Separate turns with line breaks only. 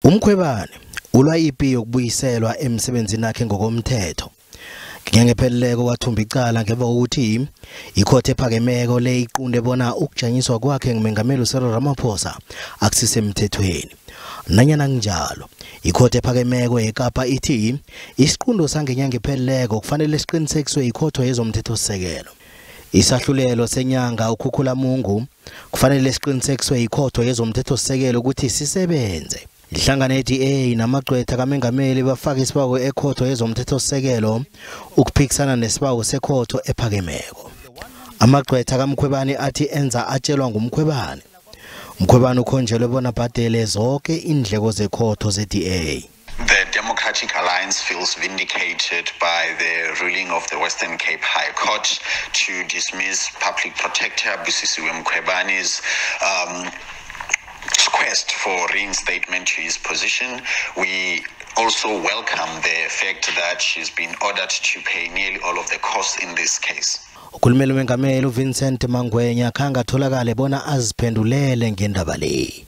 UMkhwebane ulwa ipi yokubuyiselwa emsebenzini wakhe ngokomthetho. Ngenyanga epheleleko wathumba icala ngemva kokuthi ikhotho ephakemeko le iqunte bona ukujanyiswa kwakhe ngumengameli uCyril Ramaphosa akusisemthethweni. Nanyana kunjalo, ikhotho ephakemeko yeKapa ithi isiqunto sangenyanga epheleleko kufanele siqinisekiswe yikhotho yezomthethosisekelo. Isahlulelo senyanga uKhukhulamungu kufanele siqinisekiswe yikhotho yezomthethosisekelo ukuthi sisebenze. Ihlangano ye-DA namagqwetha kaMengameli bafake isibawo ekhotho yezomthethosisekelo ukuphikisana nesibawo sekhotho ephakemeko. Amagqwetha kaMkhwebane athi enza atshelwa nguMkhwebane. Mkhwebane ukhonjelwe bona abhadele zonke iindleko zekhotho ze-DA.
The Democratic Alliance feels vindicated by the ruling of the Western Cape High Court to dismiss Public Protector Busisiwe Mkhwebane's quest for reinstatement to his position. We also welcome the fact that she's been ordered to pay nearly all of the costs in this case.
Ukhulumela umengameli uVincent Mangwenya khange atholakale bona aziphendulele ngendaba le.